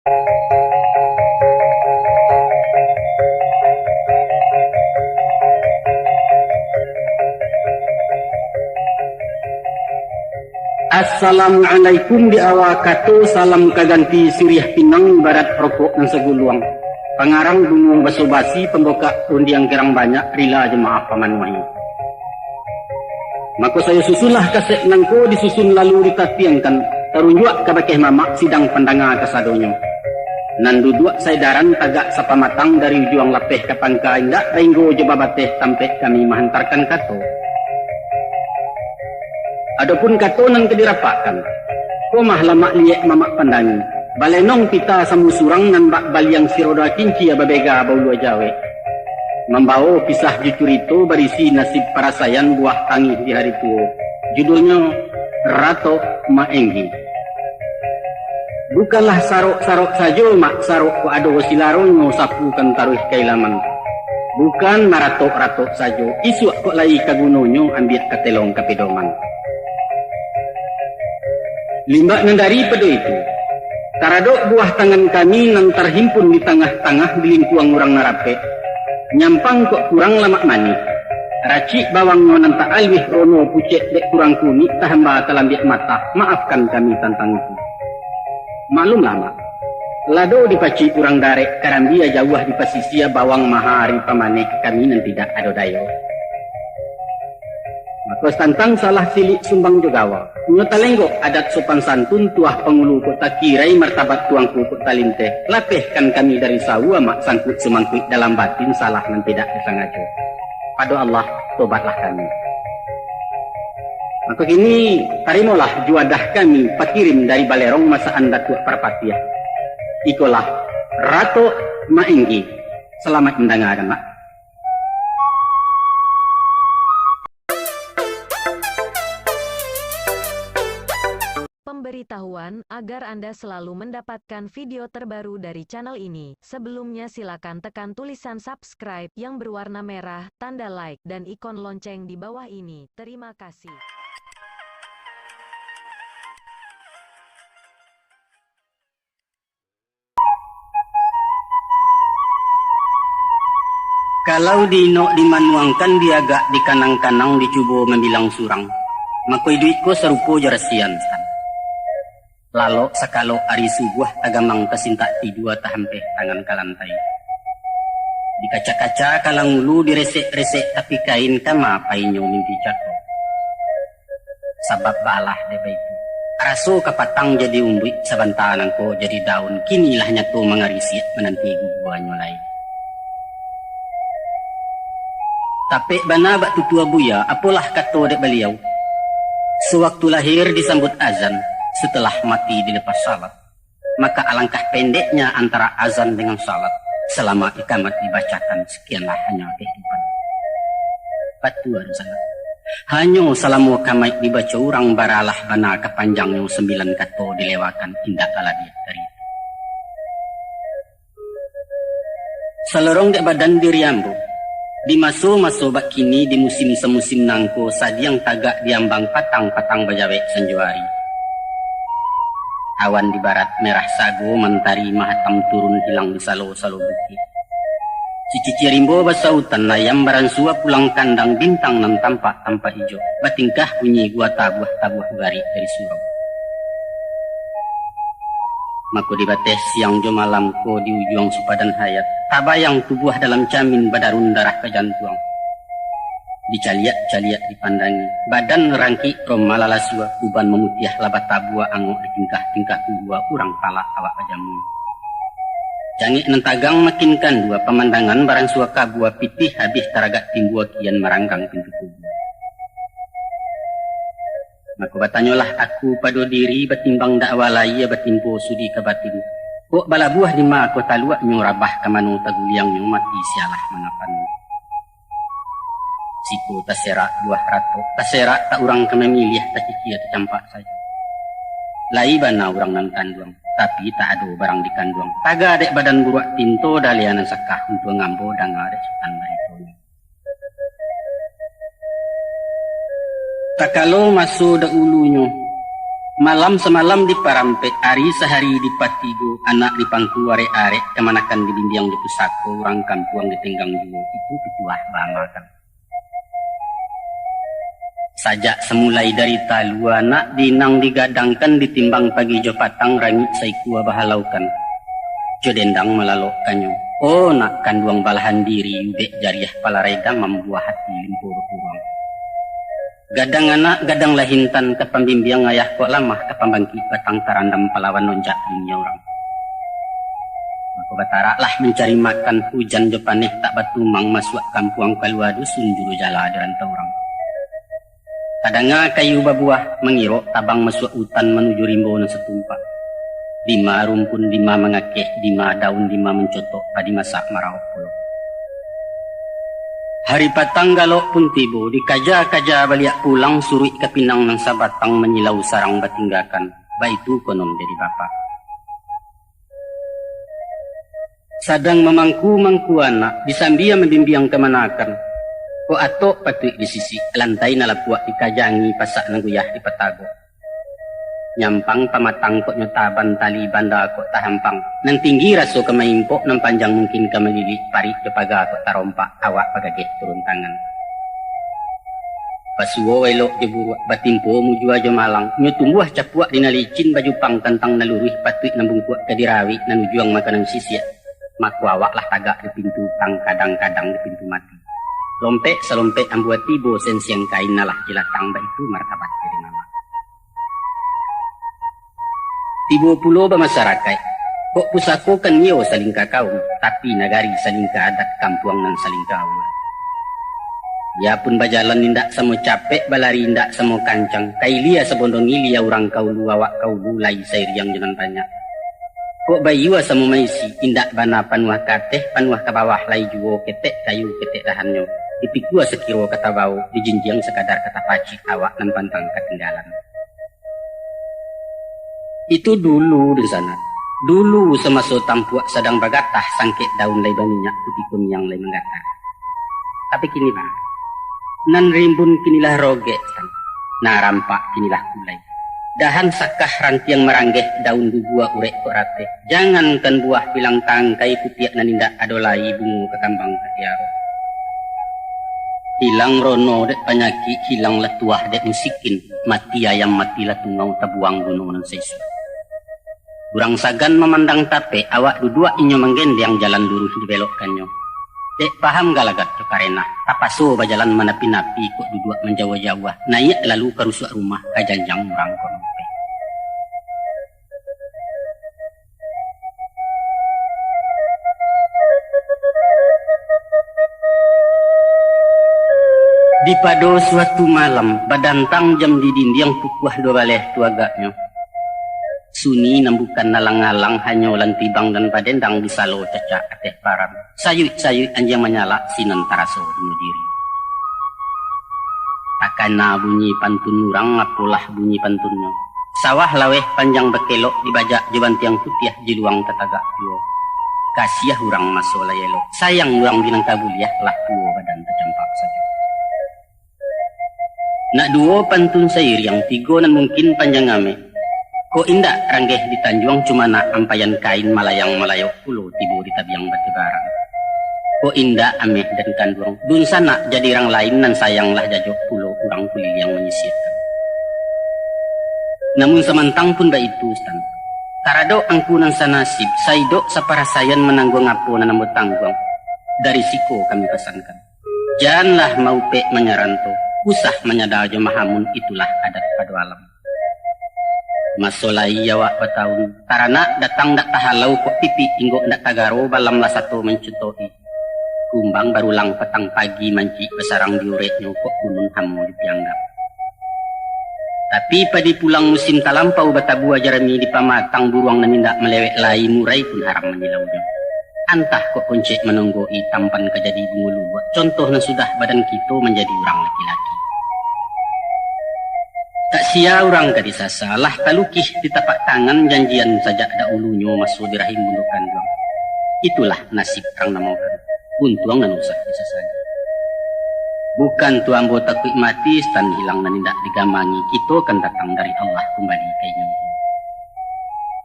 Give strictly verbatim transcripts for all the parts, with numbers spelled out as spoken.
Assalamualaikum di awa kato, salam ka ganti siriah pinang, ibarat rokok nan saguluang. Pangarang bungo baso basi, pambukak rundiang garang banyak, rila jamaah pamanuahi. Mako sayo susunlah kasek nangko, disusun lalu ditatiangkan, tarunjuak kabakeh mamak, sidang pandanga kasadonyo. Nan duduak saedaran tagak sapamatang, dari ujuang lapeh ka pangka, indak bainggo jo babateh, tampek kami mahantarkan kato. Adopun kato nan ka dirapakkan, ko mah lamak liek mamak pandangi, balenong pita samusurang, nan bak baliang siroda kincia, babega baulua jawek. Mambawo kisah jo curito, barisi nasib parasaian, buah tangih di hari tuo. Judulnyo Ratok Maenggi. Bukanlah sarok-sarok sajo, mak, sarok kok ado silaronyo, sapukan taruih ka ilaman. Bukan maratok-ratok sajo, isuak kok lai ka gunonyo, ambiak ka telong ka pedoman. Limbak nan daripado itu, taradok buah tangan kami, nan tarhimpun di tangah-tangah, di lingkuang urang nan rapek. Nyampang kok kurang lamak manih, racik bawangnyo nan tak aluih, rono pucek dek kurang kunik, tahamba talambiak matah, maafkan kami tantang itu. Maklumlah, mak, lado dipacik urang darek, karambia jauah di pasisia, bawang maha ari pamaneh, kami nan tidak ado dayo. Mako tantang salah silik sumbang jo gawa, nyo talenggok adat sopan santun, tuah pangulu kok takirai, martabat tuangku kok talinteh, lapehkan kami dari sawa, mak, sangkuik sumangkuik dalam batin, salah nan tidak disangajo. Pado Allah, tobatlah kami. Mako kini, tarimolah juadah kami, pakirim dari Balerong, masakan Datuak Parpatiah. Ikolah Ratok Maenggi. Salamaik mandangakan, mak. Pemberitahuan, agar Anda selalu mendapatkan video terbaru dari channel ini, sebelumnya silakan tekan tulisan subscribe yang berwarna merah, tanda like, dan ikon lonceng di bawah ini. Terima kasih. Kalau diinok dimanuangkan, diagak dikanang-kanang, dicubo mambilang surang, mako iduik ko sarupo jo rasian. Lalok sakalok ari subuah, tagamang tasintak tidua, tahampeh tangan ka lantai. Dikaca-kaca kalang ulu, diresek-resek tapi kain, kama painyo mimpi cako. Sabab baalah dek baitu, raso kapatang jadi umbuik, sabanta nangko jadi daun, kini lah nyato mangarisiak, mananti guguanyo lai. Tapek bana bak tutua buya, apolah kato dek baliau, sawaktu lahir disambut azan, satalah mati dilepas salat. Maka alangkah pendeknya antara azan dengan salat, salama ikamat dibacakan, sakianlah hanya kahidupan. Batua tu sangat. Hanyo salamo kamaik dibaco urang, baralah bana ka panjangnyo, sambilan kato dilewakan, indak ka labiah dari itu. Salorong dek badan diri ambo. Di maso-maso bak kini, di musim samusim nangko, sadiang tagak di ambang, patang-patang bajawek sanjo ari. Awan di barat merah sago, mantari mahatam turun, hilang di salo-salo bukik. Cicicia rimbo basautan, ayam baransua pulang kandang, bintang nan tampak-tampak ijo, batingkah bunyi gua tabuah-tabuah, garik dari surau. Mako di bateh siang jo malam ko, di ujuang supadan hayat, tabayang tubuah dalam camin, badarun darah ka jantuang. Dicaliak-caliak dipandangi, badan rangkik roh malalasua, uban mamutiah lah batabua, angok di tingkah-tingkah tubuah, urang palak awak bajamua. Cangik nan tagang makin kandua, pamandangan baransua kabua, pitih habih taragak timbua, kian maranggang pintu kubua. Mako batanyolah aku pado diri, batimbang dakwa lai batimpo sudi ka batin. Kok balabuah di ma ko taluaknyo, rabah ka mano taguliangnyo, mati sialah manapannyo. Siko taserak buah ratok, taserak tak urang ka mamiliah, tacicia tacampak sajo. Lai bana urang nan kanduang, tapi tak ado barang dikanduang. Taga dek badan buruak tinto, dalia nan sakah untuang ambo, danga dek sutan baritonyo. Takalo maso daulunyo, Malam samalam diparampek, ari sahari dipatigo, anak dipangku arek-arek, kamanakan dibimbiang di pusako, urang kampuang ditenggang juo, itu pituah bamakan. Sajak samulai dari talua, nak di inang digadangkan, ditimbang pagi jo patang, rangik saikua bahalaukan, jo dendang malalokkannyo. Oh, nak kanduang balahan diri, ubek jariah palarai, dang mambuah hati limpo bakuruang. Gadang anak, gadang lah intan, ka pambimbiang ayah kok lamah, ka pambangkik batang tarandam, palawan onjak dunia urang. Mako bataraklah mancari makan, hujan jo paneh tak batumang, masuak kampuang kalua dusun, juru jala di rantau urang. Tadanga kayu babuah, mangirok tabang, masuak utan manuju rimbo nan satumpak. Dima rumpun, dima mangakeh, dima daun, dima mancotok, padi masak maraok pulo. Hari patang galok pun tibo, dikaja-kaja baliak pulang, suruik ka pinang nan sabatang, manyilau sarang batinggakan, baitu konon dari bapak. Sadang mamangku-mangku anak, disambia mambimbiang kamanakan. Kok atok patuik disisik, lantai nan lapuak dikajangi, pasak nan guyah dipatagok. Nyampang pamatang kok nyo taban, tali banda kok tahampang. Nan tinggi raso ka maimpok, nan panjang mungkin ka malilik, parik jo paga kok tarompak, awak bagageh turun tangan. Pasuo elok jo buruak, batimpo mujua jo malang, nyo tumbuah capuak di nan licin, bajupang tantang nan luruih, patuik nan bungkuak ka dirawik, nan ujuang makanan sisiak, mako awak lah tagak di pintu utang, kadang-kadang di pintu mati. Lompek salompek ambuah tibo, sensiang kain alah jilatang, baitu martabat jadi mamak. Tibo pulo bamasarakaik. Kok pusako kan iyo salingka kaum, tapi nagari salingka adat, kampuang nan salingka aua. Iyo pun bajalan indak samo capek, balari indak samo kancang, ka ilia sabondong ilia urang ka ulu, awak ka ulu lai sairiang jo nan banyak. Kok baiua samo maisi, indak bana panuah ka ateh, panuah ka bawah lai juo, ketek kayu, ketek dahannyo, dipikua sakiro ka tabao, dijinjiang sakadar ka tapacik, awak nan pantang katinggalan. Itu dulu, dunsanak. Dulu samaso tampuak sadang bagatah, sangkek daun lai baminyak, putih kuniang lai manggatah. Tapi kini, Bang, nan rimbun kini lah rogek, San. Nan rampak kini lah kulai. Dahan sakah rantiang maranggeh, daun gugua urek kok rateh. Jangankan buah pilang tangkai, putiak nan indak ado lai, bungo kakambang ka tiaro. Hilang rono dek panyakik, hilang lah tuah dek musikin, mati ayam mati lah tungau, tabuang guno nan saiso. Urang sagan mamandang tapek, awak duduak inyo manggendeang, jalan luruih dibelokkannyo. Dek paham galagat jo karenah, tapaso bajalan manapi-napi, kok duduak manjauah-jauah, naiak lalu ka rusuak rumah, ka janjang urang kok nompek. Di pado suatu malam, badantang jam di dindiang, pukua duo baleh tu agaknyo. Sunyi nan bukan alang-alang, hanyo lantibang nan badendang, di salo cacak ateh paran. Sayuik-sayuik anjiang manyalak, sinan taraso bunuah diri. Takana bunyi pantun urang, apolah bunyi pantunnyo. Sawah laweh panjang bakelok, dibajak jo bantiang putiah, jiluang tatagak juo. Kasiah urang maso lai elok, sayang urang di nan ka buliah, lah tuo badan tacampak sajo. Nak duo pantun sairiang, tigo nan mungkin panjang ameh. Kok indak ranggeh di tanjuang, cumanak ampaian kain, malayang malayok pulo tibo di tabiang batebaran. Kok indak ameh dan kanduang, dunsanak jadi rang lain, nan sayang lah jajok pulo urang kuliliang manyisiakan. Namun samantang pun baitu, Stan. Taradok angku nan sanasib, saidok saparasaian, manangguang apo nan ambo tangguang, dari siko kami pasankan. Janlah maupek manyaranto, usah manyada jo mahamun, itulah adat pado alam. Maso lai awak bataun, taranak datang dak tahalau, kok pipik inggok dak tagaro, balam lah sato mancutoki. Kumbang barulang patang pagi, mancik basarang di ureknyo, kok kunun hamo dipianggak. Tapi padi pulang musim talampau, batabua jarami di pamatang, buruang nan indak malewek lai, murai pun haram manyilaunyo. Antah kok koncek manonggok-i, tampan ka jadi bungo lubuak, contoh nan sudah badan kito manjadi urang laki-laki. Tak sia urang ka disasa, lah talukih di tapak tangan, janjian sajak dahulunyo, maso di rahim bundo kanduang. Itulah nasib urang namokan, untuang nan usah disasali. Bukan tu ambo takuik mati, Stan Hilang nan indak digamangi, kito kan datang dari Allah kumbali ka inyo.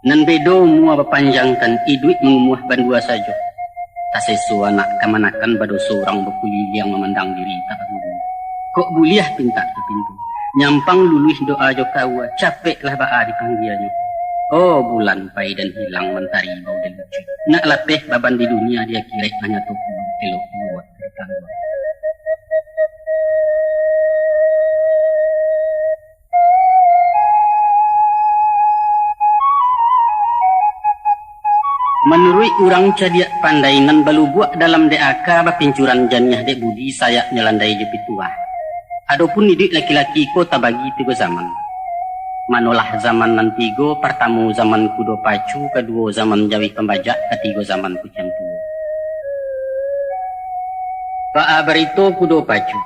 Nan bedo umua bapanjangkan, iduik mangumuah bandua sajo. Taseso anak kamanakan, badoso urang bakuliliang, mamandang diri tak baguru. Kok buliah pintak tu pintu, nyampang luluih doa jo kaua, capeklah baa dipanggianyo. Oh, bulan pai dan hilang, mantari bau dan lucu. Nak lapeh baban di dunia, di akhirat hanyo tu pulo elok buat. Manuruik urang cadiak pandai, nan balubuak dalam dek aka, bapincuran janiah dek budi, sayaknyo landai jo pituah. Adopun iduik laki-laki ko tabagi tigo zaman. Manolah zaman nan tigo, partamo zaman kudo pacu, kaduo zaman jawih pambajak, katigo zaman kuciang tuo. Baa barito kudo pacu?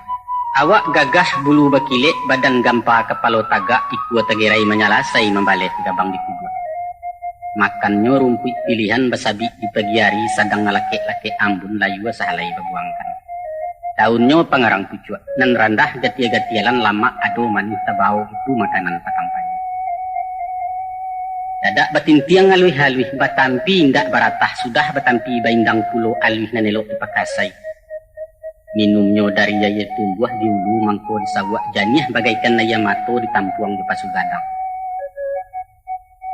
Awak gagah bulu bakilek, badan gampa kapalo tagak, ikua tagerai manyalasai, mambaleh gabang di kudo. Makannyo rumpuik pilihan, basabik di pagi ari, sadang ngalakek-lakek ambun, layua sahalai babuangkan. Daunnyo pangarang pucuak, nan randah gatia-gatialan, lamak ado manih tabao, itu makanan patang pagi. Dadak batintiang aluih-aluih, batampi indak baratah, sudah batampi baindang pulo, aluih nan elok dipakasai. Minumnyo dari aia tumbuah di ulu, mangko disauak janiah bagaikan aia mato, ditampuang jo pasu gadang.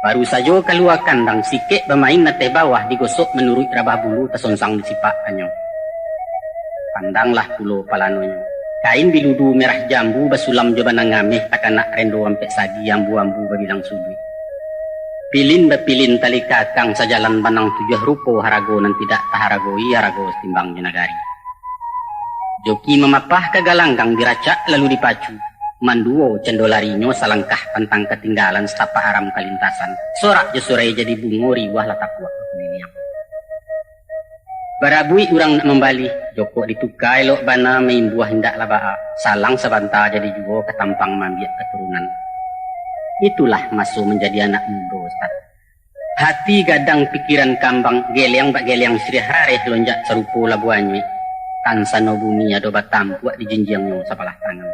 Baru sajo kalua kandang, sikek bamain ateh bawah, digosok manuruik rabah bulu, tasongsang disipakannyo. Pandanglah pulo palanonyo. Kain biludu merah jambu, basulam jo banang ameh, takanak rendo ampek sagi, ambu-ambu babilang suduik. Pilin bapilin tali kakang, sajalan banang tujuah rupo, harago nan tidak taharagoi, harago satimbang jo nagari. Joki mamapah ka galanggang, diracak lalu dipacu. Manduo cando larinyo, salangkah pantang katinggalan, satapak aram kalintasan. Sorak jo surai jadi bungo, riwah lah tapuak bakuliliang. Barabuik urang nak mambalih, jokok dituka elok bana, maimbuah indak lah baa, salang sabanta jadi juo, katampang maambiak katurunan. Itulah maso manjadi anak mudo, Ustaz. Hati gadang, pikiran kambang, geliang bak geliang siriah, rareh lonjak sarupo labuah anyuik. Tansano bumi ado batampuak, dijinjiangnyo sabalah tangan.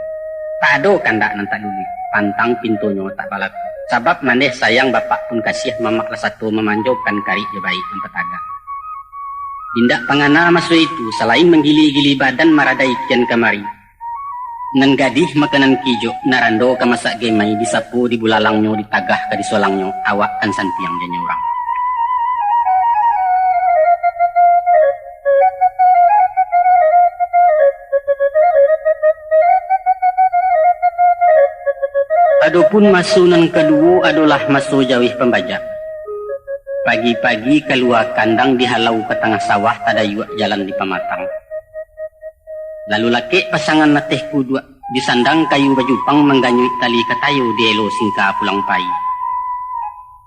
Tak ado kandak nan tak luluih, pantang pintonyo tak balaku. Sabab mandeh sayang bapak pun kasiah, mamak lah sato mamanjokan, karik jo baik nan patagak. Indak pangana maso itu, salain manggili-gili badan, maradai kian kamari. Nan gadih makanan kijok, nan rando ka masak gemai, disapo di bulalangnyo, ditagah ka di sualangnyo, awak kan santiang janyo urang. Adopun maso nan kaduo adolah maso jawih pambajak. Pagi-pagi kalua kandang, dihalau ka tangah sawah, tadayuak jalan di pamatang. Lalu lakek pasangan ateh kuduak, disandang kayu bajupang, mangganyuik tali katayo, dielo singka pulang pai.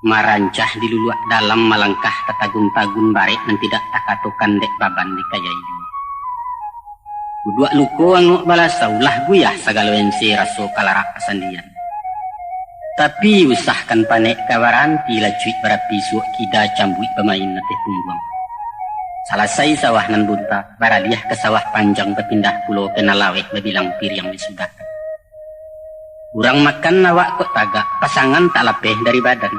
Marancah di luluak dalam, malangkah tatagun-tagun, barek nan tidak takatokan, dek baban dikayai juo. Kuduak luko angok balasau, lah guyah sagalo ense, raso kalarak kasandian. Tapi usahkan panek ka baranti, lacuik barapi suok kida, cambuik bamain ateh pungguang. Salasai sawah nan bunta, baraliah ka sawah panjang, bapindah pulo ka nan laweh, babilang piriang disudahkan. Urang makan awak kok tagak, pasangan tak lapeh dari badan.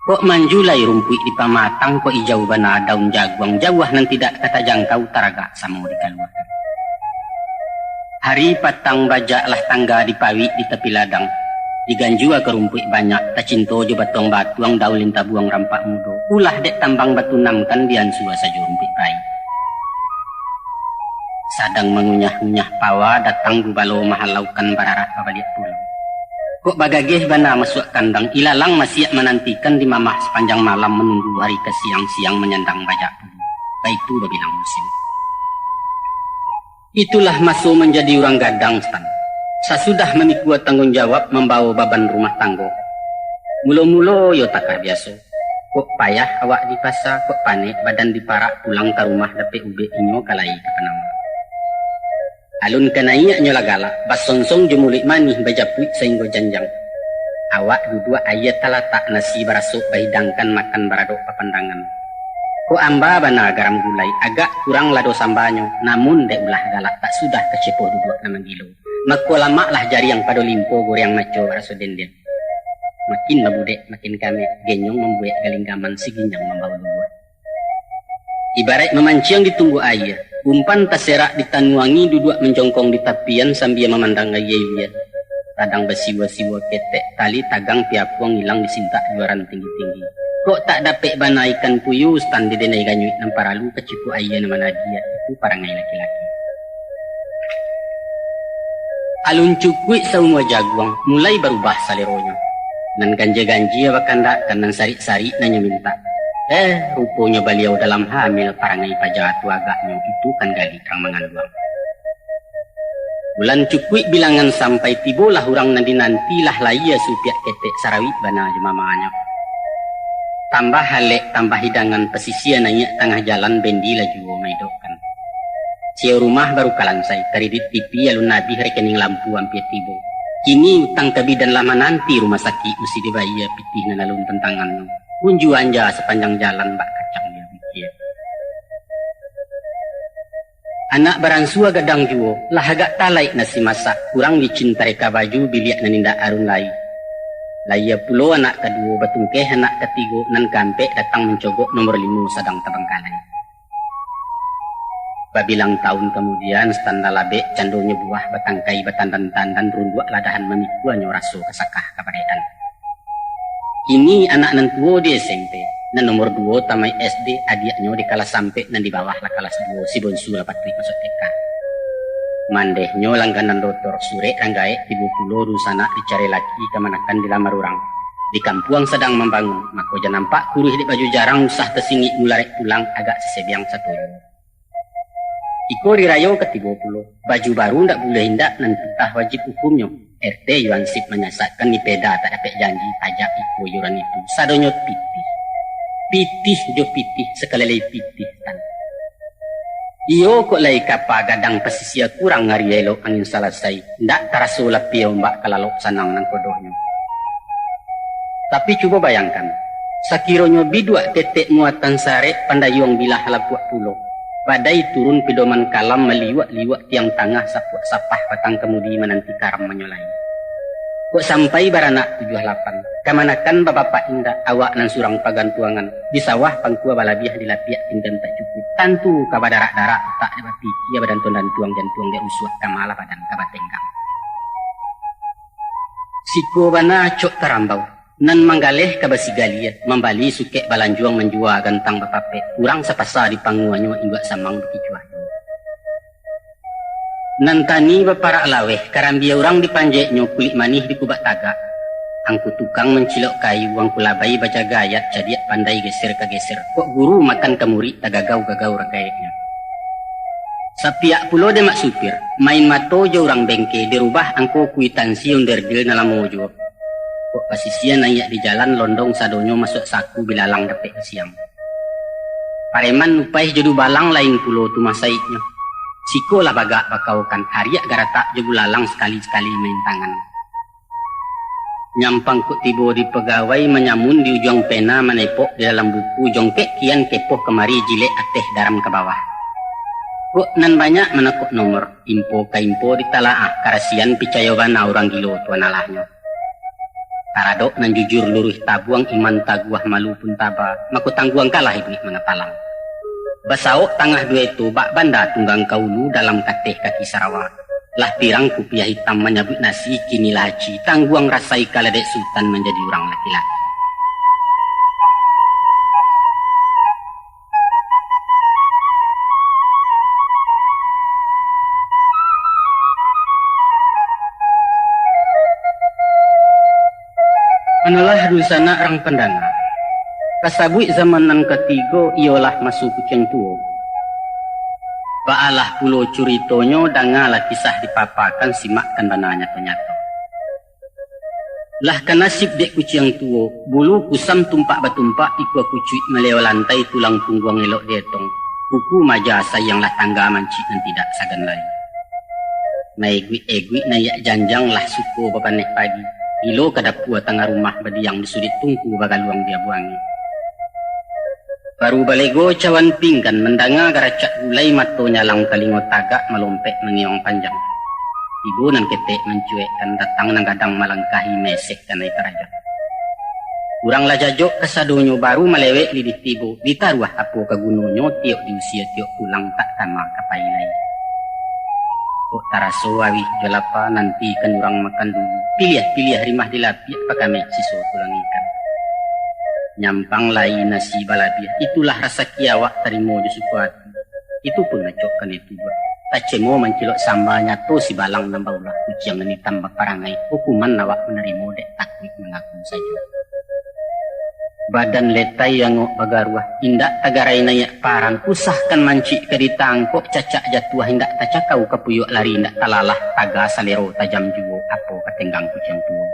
Kok manjulai rumpuik di pamatang, kok ijau bana daun jaguang, jauah nan tidak ka tajangkau, taragak samo dikaluakan. Hari patang bajak lah tangga, dipawik di tapi ladang. Diganjua ka rumpuik banyak, tacinto jo batuang-batuang, daun lintabuang rampak mudo. Ulah dek tambang batunamkan, diansua sajo rumpuik pai. Sadang mangunyah-ngunyah pawa, datang gubalo mahalaukan, bararak babaliak pulang. Kok bagageh bana masuak kandang, ilalang masiak manantikan, di mamah sapanjang malam, manunggu hari ka siang, siang manyandang bajak pulo. Baitu babilang musim. Itulah maso manjadi urang gadang, Stan. Sasudah mamikua tangguang jawab, mambawo baban rumah tanggo. Mulo-mulo yo takah biaso. Kok payah awak di pasa, kok panek badan di parak, pulang ka rumah dapek ubek, inyo ka lai ka panama. Alun ka naiaknyo lah galak, basonsong jo muluik manih, bajapuik sainggo janjang. Awak duduak aia talatak, nasi barasok bahidangkan, makan baradok bapandangan. Kok amba bana garam gulai, agak kurang lado sambanyo, namun dek ulah galak tak sudah kacepoh duduak nan manggilo. Mako lamaklah jariang pado limpo goreang maco raso dendeng. Makin babudek makin kamek, genyong mambuek galinggaman, siginyang mambao luluah. Ibaraik mamanciang di tunggua aia, umpan taserak ditanuangi, duduak manjongkong di tapian sambia mamandang aia ilia. Radang basiwa-siwa ketek, tali tagang piapuang ilang disintak juaran tinggi-tinggi. Kok tak dapek bana ikan puyuh, stan di denai ganyuik nan paralu kacipuak aia nan managiah, itu parangai laki-laki. Alun cukuik saumua jaguang, mulai barubah saleronyo. Nan ganjia-ganjia bakandak, kan nan sarik-sarik nan nyo mintak. Eh, ruponyo baliau dalam hamil, parangai paja tu agaknyo, itu kan galik rang manganduang. Bulan cukuik bilangan sampai, tibolah urang nan dinanti, lah layia supiak ketek, sarawik bana jo mamanyo. Tambah alek, tambah hidangan, pasisia naiak tangah jalan, bendi lah juo maidokkan. Siau rumah baru kalansai, karidit T V alun abih, rekening lampu ampia tibo. Kini utang ka bidan lah mananti, rumah sakik musti dibayia, pitih nan alun tantangannyo. Unju anja sapanjang jalan, bak kacang dia pikia. Anak baransua gadang juo, lah agak talaik nasi masak, kurang licin tareka baju, biliak nan indak arun lai. Layia pulo anak kaduo, batungkeh anak katigo, nan kaampek datang mancogok, nomor limo sadang tabangkalai. Babilang taun kamudian, stan lah labek, candonyo buah batangkai, batandan-tandan runduak ladahan, mamikuanyo raso kasakah kabarekan. Kini anak nan tuo di S M P, nan nomor duo tamaik S D, adiaknyo di kalas ampek, nan di bawah lah kalas duo, si bonsu lah patuik masuak T K. Mandehnyo langganan dotor, surek rang gaek tibo pulo, dunsanak dicari laki, kamanakan dilamar urang. Di kampuang sadang mambangun, mako jan nampak kuruih dek baju jarang, usah tasingik mularek pulang, agak sisebiang sato juo. Iko ari rayo katibo pulo, baju baru ndak buliah indak, nan pitah wajib ukumnyo. R T yo ansip manyasakkan, ni peda tak dapek janji, pajak iko yuran itu, sadonyo pitih. Pitih jo pitih, sakali lai pitih tan. Iyo kok lai kapa gadang pasisia, kurang ari elok angin salasai, ndak taraso lapia ombak, ka lalok sanang nan kodoknyo. Tapi cubo bayangkan, sakironyo biduak ketek muatan sarek, pandayuang bilah lapuak pulo, badai turun pidoman kalam, maliuak-liuak tiang tangah, sapuak sapah batang kamudi, mananti karam manyolai. Kok sampai baranak tujuah lapan, kamanakan babapak indak, awak nan surang pagantuangan, di sawah pangkua balabiah, di lapiak pinggan tak cukuik, tantu ka badarak-darak utak, dek bapikia badantuang-dantuang, jantuang dek rusuak, ka malah badan ka batenggang. Siko bana acok tarambau, nan manggaleh ka basigalia, mambali sukek balanjuang, manjua gantang bapapek, urang sapasa di panguanyo, induak samang bakicuahnyo. Nan tani baparak laweh, karambia urang dipanjeknyo, kulik manih dikubak tagak. Angku tukang mancilok kayu, angku labai bajaga ayat, cadiak pandai geser ka geser, kok guru makan ka murik, tagagau-gagau ragaeknyo. Sapiak pulo dek mak supir, main mato jo urang bengke, dirubah angko kuitansi, onderdil nan lamo juo. Kok pasisia naiak di jalan, londong sadonyo masuak saku, bilalang dapek basiang. Pareman upaih jo dubalang, lain pulo tu masaiknyo. Siko lah bagak bakaokan, ariak garatak jo bulalang, sakali-sakali main tangan. Nyampang kok tibo di pagawai, manyamun di ujuang pena, manepok di dalam buku, jongkek kian kepoh kamari, jilek ateh daram ka bawah. Kok nan banyak manakok nomor, impo ka impo ditalaah, karasian picayo bana, urang gilo tu analahnyo. Taradok nan jujur luruih tabuang, iman taguah malu pun taba, mako tangguangkanlah iduik mangatalang. Basaok tangah duo eto, bak banda tunggang ka ulu, dalam kateh kaki sarawa. Lah pirang kupiah itam manyabuik nasi, kini lah aci, tangguang rasai, kaladek sutan, manjadi urang laki-laki. Manolah dunsanak rang pandanga. Tasabuik zaman nan katigo, iyolah maso kuciang tuo. Baalah pulo curitonyo, dangalah kisah dipapakan, simakkan bana nyato-nyato. Lah ka nasib dek kuciang tuo, bulu kusam tumpak batumpak, ikua kucuik maleo lantai, tulang pungguang elok dietong, kuku maja sayang, lah tangga mancik nan tidak sagan lai. Maeguik-eguik naiak janjang, lah suko bapaneh pagi, gilo ka dapua tangah rumah, badiang di suduik tungku, bagaluang di abu angin. Baru balego cawan pinggan, mandanga garacak gulai, mato nyalang, talingo tagak, malompek mangeong panjang. Tibo nan ketek mancuekkan, datang nan gadang malangkahi, mesek kanai karajo. Urang lah jajok kasadonyo, baru malewek lidih tibo, ditaruah apo ka gunonyo, tiok diusie tiok pulang, tak tama ka pai lai. Kok taraso awih jo lapa, nantikan urang makan dulu, piliah-piliah rimah dilapiak, pakameh siso tulang ikan. Nyampang lai nasi balabiah, itulah rasaki awak, tarimo jo suko ati. Itu pun acok kanai tubuah. Tacemo mancilok samba, nyato sibalang nan baulah, kuciang nan itam baparangai, hukuman awak manarimo, dek takuik mangaku sajo. Badan letai angok bagaruah, indak tagarai naiak paran, usahkan mancik ka ditangkok, cacak jatuah indak tacakau, kapuyuak lari indak talalah, taga salero tajam juo, apo ka tenggang kuciang tuo.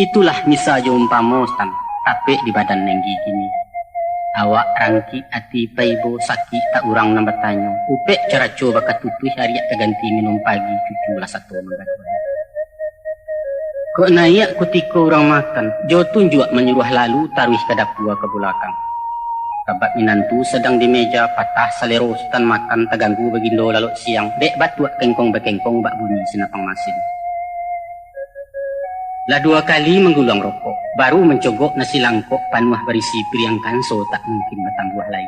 Itulah misa jo umpamo, Stan, tapek di badan Nenggi kini. Awak rangkik ati paibo, sakik tak urang nan batanyo, upek caraco bakatutuih, ariak ka ganti minum pagi, cucu lah sato manggaduah. Kok naiak kutiko urang makan, jo tunjuak manyuruah lalu, taruih ka dapua ka bulakang. Kabak minantu sadang di meja, patah salero Sutan makan, taganggu bagindo lalok siang, dek batuak kengkong bakengkong, bak bunyi sinapang masin. Lah duo kali mangguluang rokok, baru mancogok nasi langkok, panuah barisi piriang kanso, tak mungkin batambuah lai.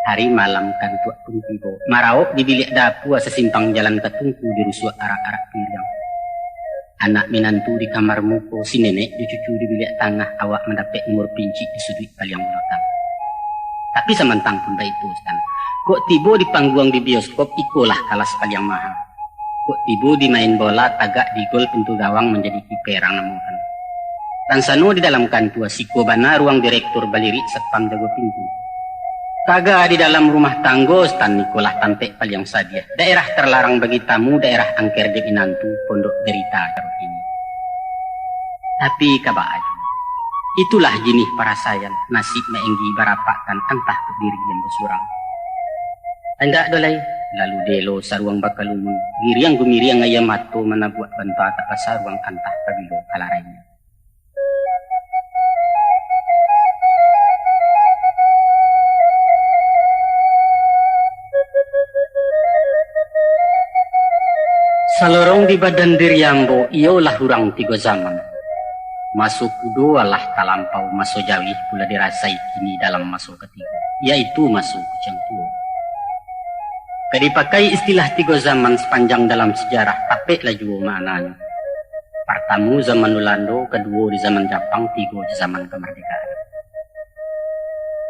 Hari malam kantuak pun tibo, maraok di biliak dapua, sasimpang jalan ka tungku, dirusuak arak-arak piriang. Anak minantu di kamar muko, si nenek jo cucu di biliak tangah, awak mandapek umur pincik di suduik paliang bulakang. Tapi samantang pun baitu, Sutan. Kok tibo di pangguang di bioskop, ikolah kalas paliang maha. Kok tibo di main bola, tagak di gol pintu gawang, manjadi kiper ang namokan. Tansano di dalam kantua, siko bana ruang direktur, balirik satpam jago pintu. Taga di dalam rumah tanggo, Sutan, ikolah tampek paliang sadiah. Daerah tarlarang bagi tamu, daerah angker dek minantu, pondok derita caro kini. Tapi kabaa juo. Itulah jinih parasaian, nasib maenggi barapakkan, antah kok diri nan basurang. Indak doh lai, lalu delo saruang bakalumun, giriang gumiriang aia mato, manabuak banta tak basaruang, antah pabilo ka larainya. Salorong di badan diri ambo, iyolah urang tigo zaman. Maso kudo alah talampau, maso jawih pulo dirasai kini dalam maso katigo, yaitu maso kuciang tuo. Ka dipakai istilah tigo zaman sapanjang dalam sajarah, tapeklah juo maknanyo. Partamo zaman Ulando, kaduo di zaman Japang, tigo di zaman kamardekaan.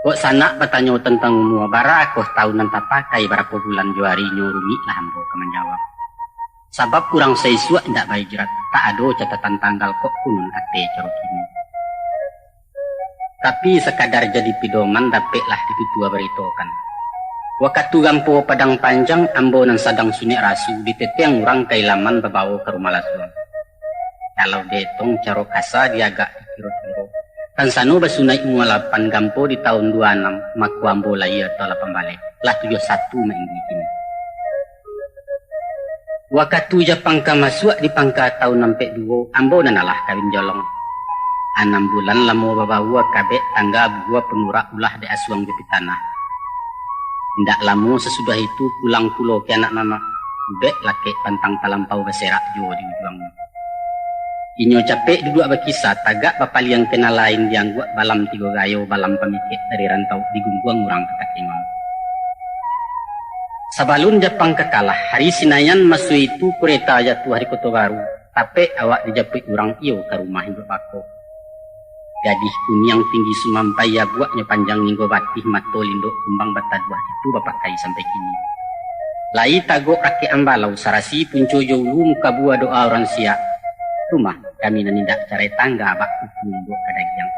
Kok sanak batanyo tantang umua, barakoh taun nan tapakai, barapo bulan jo arinyo, rumiklah ambo ka manjawab. Sabab urang saisuak indak bahijrah, tak ado catatan tanggal, kok kunun ateh caro kini. Tapi sakadar jadi pidoman, dapeklah ditutua baritokan. Wakatu gampo Padang Panjang, ambo nan sadang sunek rasu, diteteng urang ka ilaman, babawo ka rumah lasuang. Kalau dietong caro kasa, diagak dikiro-kiro, tansano basunaik umua lapan, gampo di taun duo anam, mako ambo lahia taun lapan baleh, lah tujuah satu mainggi kini. Wakatu Japang ka masuak di pangka taun ampek duo, ambo nan alah kawin jolong. Anam bulan lamo babaua, kabek tangga buah, panurak ulah dek asuang jo pitanah. Indak lamo sasudah itu, pulang pulo ka anak mamak, ubek lakek pantang talampau, baserak juo di ujuangnyo. Inyo capek duduak bakisa, tagak bapaliang ka nan lain, diangguak balam tigo gayo, balam pamikek dari rantau, digungguang urang katakengon. Sabalun Japang ka kalah, hari Sinayan maso itu kureta jatuah di Koto Baru, tapek awak dijapuik urang iyo ka rumah induak bako. Gadih kuniang tinggi sumampai, abuaknyo panjang ninggo batih, mato lindok kumbang bataduah, itu bapakai sampai kini. Lai tagok rakek ambalau, sarasi punco jo ulu, mukabua doa urang siak. Rumah kami nan indak carai tangga, bak kuku induak ka dagiang.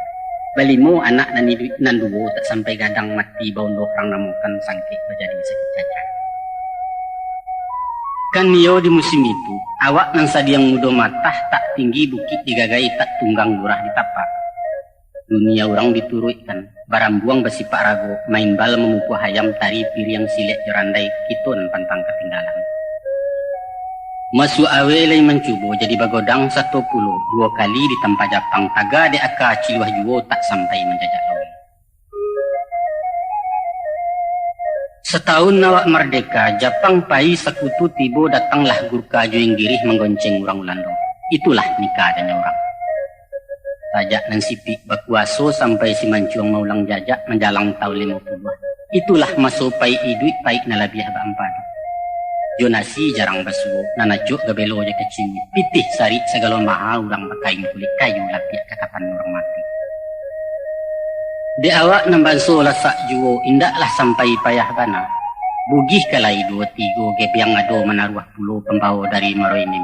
Balimo anak nan iduik nan duo, tak sampai gadang mati, baundoh urang namokan, sangkek bajadi sakik cacat. Kan iyo di musim itu, awak nan sadiang mudo matah, tak tinggi bukik digagai, tak tunggang lurah ditapak. Dunia urang dituruikkan, barambuang basipak rago, main bal mamupuah ayam, tari piriang silek jo randai, kito nan pantang katinggalan. Masuak aweh lai mancubo jadi bagodang sato pulo, duo kali ditampa Japang, taga dek aka ciluah juo, tak sampai manjajak laweh. Satahun awak mardeka, Japang pai sakutu tibo, datanglah Gurkha jo Inggirih manggonceng urang Ulando. Itulah nikah janyo urang. Sajak nan Sipik bakuaso sampai si Mancuang maulang jajak manjalang tahun limo puluah. Itulah maso paik iduik, paik nan labiah baampadu. Jo nasi jarang basuo, nan acok gabelo jo kacini, pitih sarik sagalo maha, urang bakain kulik kayu lapiak ka kapan urang mati. Dek awak nan banso lasak juo, indaklah sampai payah bana. Bugih ka lai duo tigo, gebiang ado manaruah pulo pambao dari Maroinim.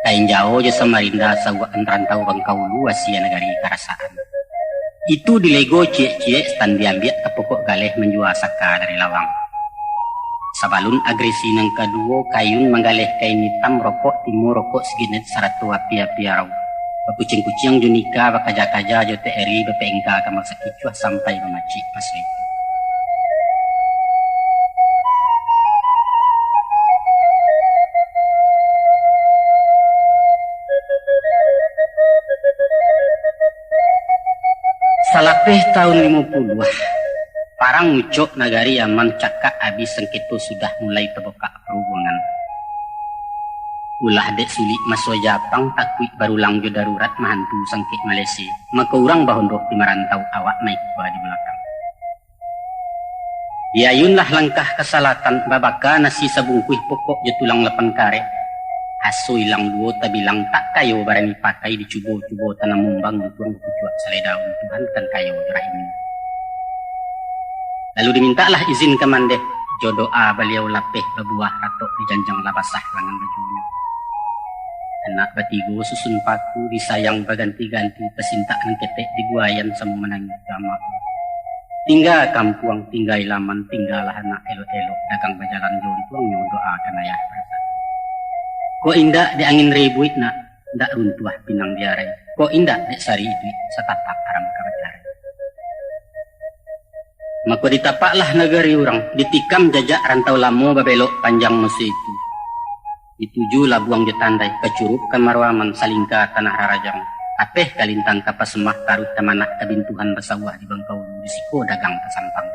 Kain jao jo Samarinda, sauakan rantau Bangkaulu, asia nagari karasaan. Itu dilego ciek-ciek, stan diambiak ka pokok galeh, manjua saka dari lawang. Sabalun agresi nan kaduo, kayun manggaleh kain itam, rokok timo, rokok siginet, sarato api-api arau. Bakuciang-kuciang jo nikah, bakaja-kaja jo T R I, bapengka kambang sakicuah sampai mamacik maso itu. Salapeh tahun limo puluah, parang ucok, nagari aman, cakak abih, sangketo sudah mulai tabukak parubuangan. Ulah dek sulik maso Japang, takuik barulang jo darurat, mahantu sangkek malese, mako urang bahondoh di marantau, awak maikua di balakang. Diayunlah langkah ka salatan, babaka nasi sabungkuih, pokok jo tulang lapan karek. Aso ilang duo tabilang, tak kayo barani pakai, dicubo-cubo tanam mumbang, dukuang kucuak salai daun, Tuhan kan kayo jo rahimnyo. Lalu dimintaklah izin ka mandeh, jo doa baliau lapeh babuah, ratok di janjang lah basah langan bajunyo. Anak batigo susun paku, disayang baganti-ganti, tasintak nan ketek dibuaian, samo manangih jo amak. Tingga kampuang, tingga ilaman, tinggalah anak elok-elok, dagang bajalan jo untuangnyo, doakan ayah. Kok indak dek angin ribuik nak, ndak runtuah pinang diarai. Kok indak dek sari iduik, satapak arang ka bacarai. Mako ditapaklah nagari urang, ditikam jajak rantau lamo, babelok panjang maso itu. Dituju labuang jo tandai, ka Curup ka Maroaman, salingka tanah rarajang, apeh ka Lintang ka Pasemah, taruih tamanah ka Bintuhan, basawah di Bangkaulu, di siko dagang ka Sampang.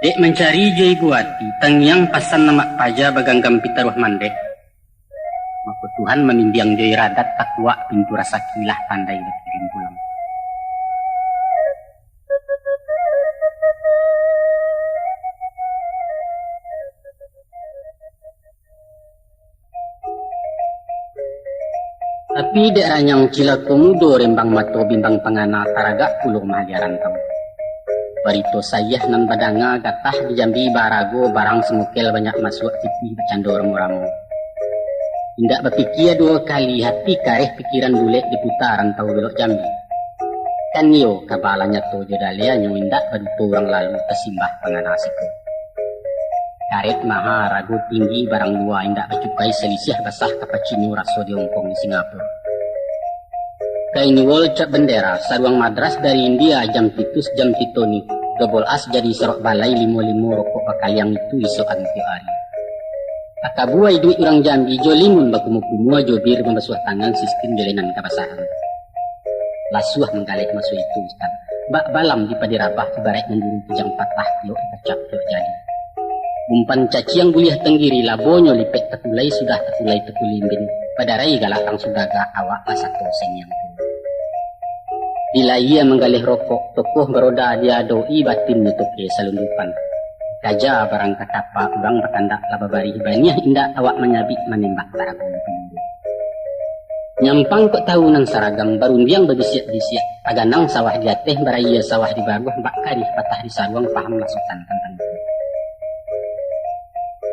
Dek mancari jo ibo ati, tangiang pasan amak paja, baganggam pitaruah mandeh. Mako Tuhan mamimbiang jo iradat, takuak pintu rasaki, lah pandai bakirim pulang. Tapi dek ranyang cilako mudo, rembang mato bimbang pangana, taragak pulo mahalia rantau. Barito sayah nan badanga, gatah di Jambi barago, barang samukel banyak masuak, pitih bacando ramo-ramo. Indak bapikia duo kali, hati kareh pikiran bulek, diputa rantau belok Jambi. Kan iyo, kaba lah nyato jo dalianyo, indak baduto urang lalu, tasimbah pangana siko. Karek maha, rago tinggi, barang lua indak bacukai, salisiah basah ka pacinyo, raso di Hongkong, di Singapura. Kain wol cap bendera, saruang madras dari India, jam pitus, jam titoni, dobol as jadi sarok balai, limo-limo rokok bakaliang, itu isokan tiok ari. Akabua iduik urang Jambi, jo limun bakumua-kumua, jo bir mambasuah tangan, sistim jo lenan kabasahan. Lasuah manggaleh maso itu, Ustaz. Bak balam di padi rabah, ibaraik mamburu kijang patah, tiok pacak tiok jadi. Umpan caciang buliah tanggiri, labonyo lipek takulai, sudah takulai takulimbin. Padarai galak tang sugagak, awak lah sato sengiang. Di layie manggaleh rokok, tokoh baroda diadoi, batin nyo toke salundupan. Kaja barang ka tapa, urang bakandak lah babarih, baniah indak awak manyabik, manembak tarago pinggir. Nyampang kok tahu nan saragam, barundiang babisiak-bisiak, taganang sawah di ateh, barayie sawah di baruah, bak karih patah di saruang, paham lah Sutan tantang itu.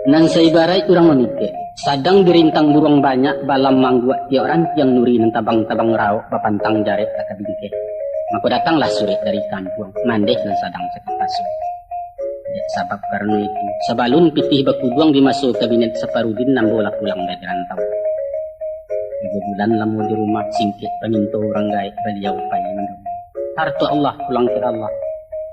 Nan saibaraik urang mamikek, sadang dirintang buruang banyak, balam mangguak tiok rantiang, nuri nan tabang-tabang raok, bapantang jarek ka tabingkeh. Mako datanglah surek dari kampuang, mandeh nan sadang sakik paso. Dek sabab karano itu, sabalun pitih bakuduang, di maso kabinet Saparudin, ambo lah pulang dari rantau. Tigo bulan lamo di rumah, singkek paminto urang gaek, baliau pai mandanga. Harto Allah, pulang ka Allah.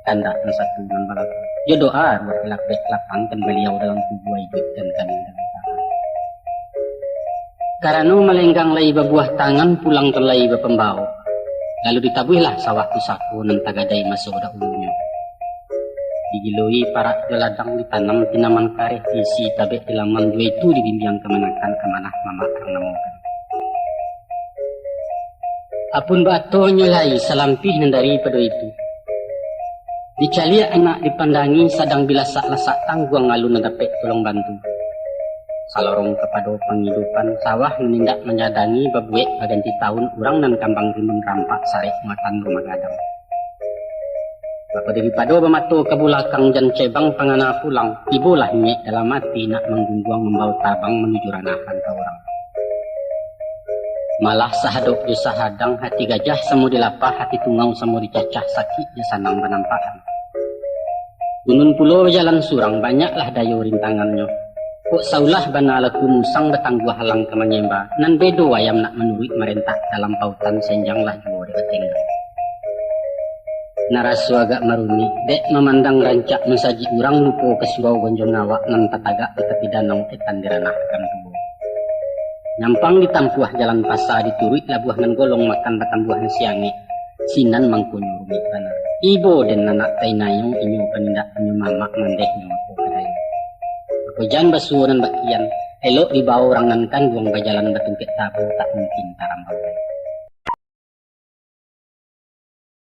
Kandak nan satu nan balaku. Jo doa ruwah lapeh, lapangkan baliau dalam kubua, iduikkan kami dalam tahan. Karano malenggang lai babuah tangan, pulang tu lai bapambao. Lalu ditabuihlah sawah pusako, nan tagadai maso dahulunyo. Digiloi parak jo ladang, ditanam tanaman kareh, diisi tabek di laman, jo itu dibimbiang kamanakan amanah mamak urang namokan. Apun baatonyo lai salampih nan daripado itu. Dicaliak anak dipandangi, sadang bilasak-lasak tangguang alun nan dapek tolong bantu. Salorong kapado pangidupan, sawah nan indak manyadangi, babuek baganti taun, urang nan kambang rimbun rampak, sarek muatan rumah gadang. Mako daripado bamato ka bulakang, jan cebang pangana pulang, tibolah niaik dalam ati, nak manggungguang mambao tabang, manuju ranah rantau urang. Malah sahadok jo sahadang, hati gajah samo dilapah, hati tungau samo dicacah, sakik jo sanang banampakan. Gunun pulo bajalan surang, banyaklah dayo rintangannyo. Kok saulah bana laku musang, batangguah alang ka manyemba, nan bedo ayam nak manuruik marentak, dalam pautan senjanglah juo dek batenggang. Naraso agak marumik, dek mamandang rancak masajik urang, lupo ka surau gonjong awak, nan tatagak di tapi danau, etan di ranah akan tuo. Nyampang ditampuah jalan pasa, dituruik labuah nan golong, makan batambuah nasi angek. Sinan mangkonyo rumik bana. Ibo den anak tainayo, inyo kan indak punyo mamak, mandehnyo apo kadayo. Mako jan basuo nan bakian, elok dibao urang nan tangguang, bajalan batungkek tabu, tak mungkin tarambau.